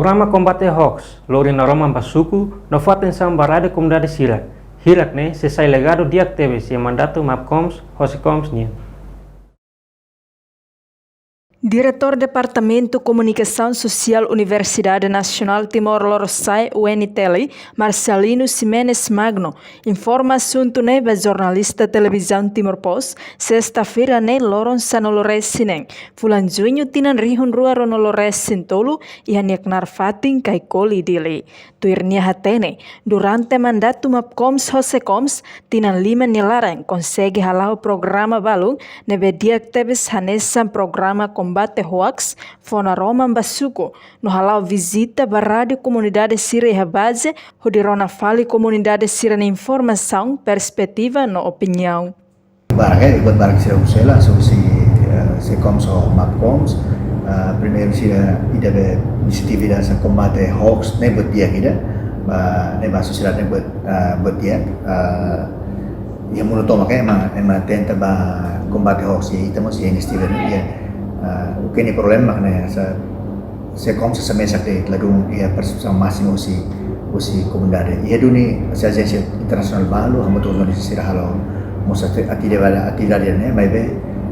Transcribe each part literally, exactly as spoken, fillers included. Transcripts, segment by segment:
Programa kombate hoax lori naroman ba suku no fó atensaun ba rádiu komunidade sira hirak ne'e sei sai legadu di'ak tebes iha mandatu MAPCOMS, HOSECOMS nian. Diretór Departamentu Komunikasaun Sosiál Universidade Nasionál Timor Lorosa'e, U N T L, Marcelino Ximenes Magno, informa asuntu ne'e ba jornalista Televizaun Timor Post, sesta-feira ne'e loron sanulu-resin-neen, fulan Juñu tinan rihun rua ruanulu-resin-tolu, iha nia knaar fatin Kaikoli, Dili. Tuir nia hatene, durante mandatu MAPCOMS, HOSECOMS, tinan lima nia laran konsege hala'o programa balun ne'ebé di'ak tebes hanesan programa kombate hoax, fó naroman ba suku, no hala'o vizita ba rádiu komunidade sira iha baze, hodi rona fali komunidade sira-nia informasaun, perspetiva no opiniaun. Barak, eh, buat barak sira husu hela, husi, eh, SECOMS ho MAPCOMS. Eh, primeiru sira ida be inisiativa ida hanesan kombate hoax ne'e buat di'ak ida. Ba, ne'e ba sosiedade ne'e buat, eh, buat di'ak. Eh, iha mundu tomak ema, ema tenta ba kombate hoax, iha ita mós iha inisiativa ne'e, iha, eh, o que nia problema mak ne'e, hanesan SECOMS hanesan mesak de'it, ladún iha partisipasaun másima husi, husi komunidade. Iha duni husi ajénsia internasionál balu, hamutuk ho jornalista sira halo mós ati-, atividade, atividade ne'e, maibé,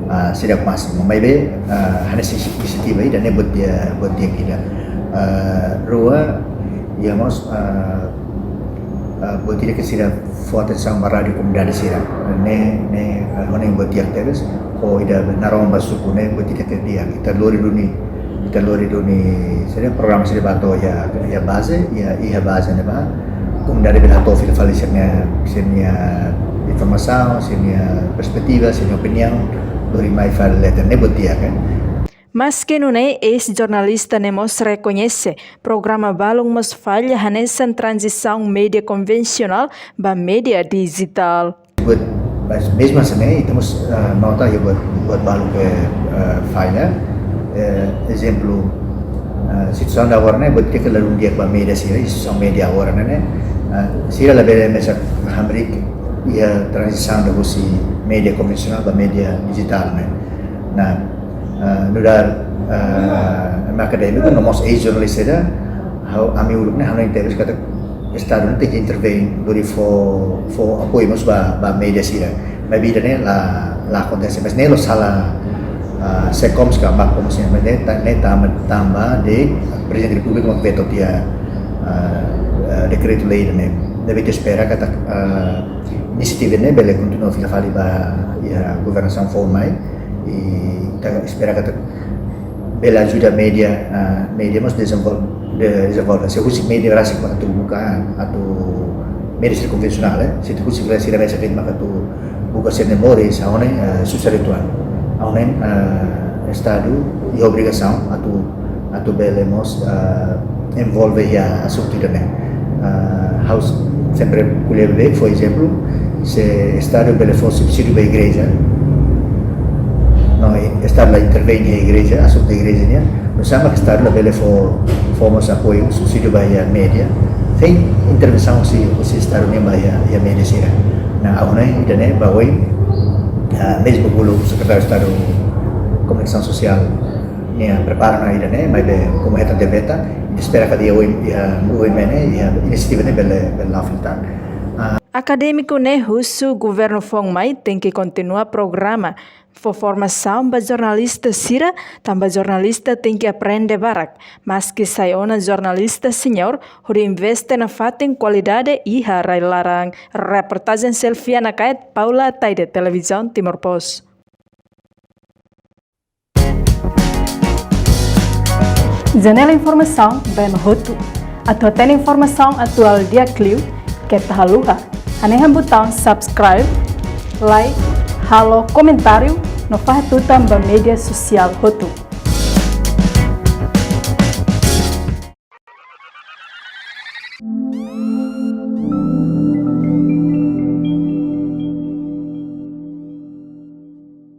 ah, seidauk másima. Maibé, ah, hanesan inisiativa ida ne'e buat di'ak, buat di'ak ida. Ah, rua, iha mós, ah, ah, buat ida ke sira fó atensaun ba rádiu komunidade sira. Ne'e, ne'e, ah, ha'u hanoin buat di'ak tebes, ho ida be naroman ba suku ne'e buat ida ke di'ak. Ita lori duni, ita lori duni, sira programa sira bá to'o iha, iha baze, iha, iha baze ne'ebá komunidade bele hato'o fila fali sira-nia, sira-nia informasaun, sira-nia perspetiva, sira-nia opiniaun, lori mai fali leten, ne'e buat di'ak, eh. Maske nune'e, eis-jornalista ne'e mós rekoñese, programa balun mós falla hanesan tranzisaun média konvensionál ba média dijitál. Buat, mas mezmu hanesan ne'e, ita mós, ah, nota iha buat, buat balun ke, ah, falla. Eh, ezemplu, ah, situasaun ida agora ne'e, buat ke ladún di'ak ba média sira, situasaun média agora ne'e, ne'e, ah, sira labele mesak hamriik iha tranzisaun ida husi média konvensionál ba média dijitál ne'e. Nah, ah, nu'udar, ah, ema akadémiku no mós eis-jornalista ida, ha'u, ami uluk ne'e hanoin tebes katak Estadu ne'e tenke intervein, lori fó, fó apoiu mós ba, ba média sira. Maibé ida ne'e la, la akontese, mas ne'e la'ós sala, ah, SECOMS ka MAPCOMS nian, mas ne'e ta-, ne'e tanba, tanba de'it Prezidente Repúblika mak veto tiha, ah, ah, dekretu-lei ida ne'e. Ne'ebé ita espera katak, ah, inisiativa ne'e bele kontinua fila fali ba iha governasaun foun mai. I ita espera katak bele ajuda média, ah, média mós dezenvol-, de-, dezenvolve. Se husi média rasik mak atu buka, atu média sira konvensionál, eh. Se husi sira mesak de'it mak atu buka sira-nia moris, ha'u hanoin, eh, susar uitoan. Ha'u hanoin, eh, Estadu iha obrigasaun atu, atu bele mós, eh, envolve iha asuntu ida ne'e. Eh, ha'u sempre ko'alia beibeik, fó ezemplu, se Estadu bele fó subsídiu ba igreja, no Estadu la intervein iha igreja, asuntu igreja nian, nusá mak Estadu labele fó, fó mós apoiu, subsídiu ba iha média, sem intervensaun husi, husi Estadu nian ba iha, iha média sira. Nah, ha'u hanoin ida ne'e ba oin, ah, mezmu bolu Sekretáriu Estadu Komunikasaun Sosiál nia prepara ona ida ne'e, maibé komu hetan tiha veta, espera katak iha oin, iha oin mai ne'e, iha inisiativa ne'e bele, bele la'o fali tan. Ah. Akadémiku ne'e husu governu foun mai tenke kontinua programa fó formasaun ba jornalista sira, tanba jornalista tenke aprende barak. Maske sai ona jornalista senior, hodi investe nafatin kualidade iha rai-laran. Reportajen Selviana Kaet, Paula Ataide, Televizaun Timor Post. Janela informasaun ba ema hotu. Atu hatene informasaun atuál di'ak liu, keta haluha hanehan butaun subscribe, like, halo komentáriu, no fahe tutan ba média sosiál hotu.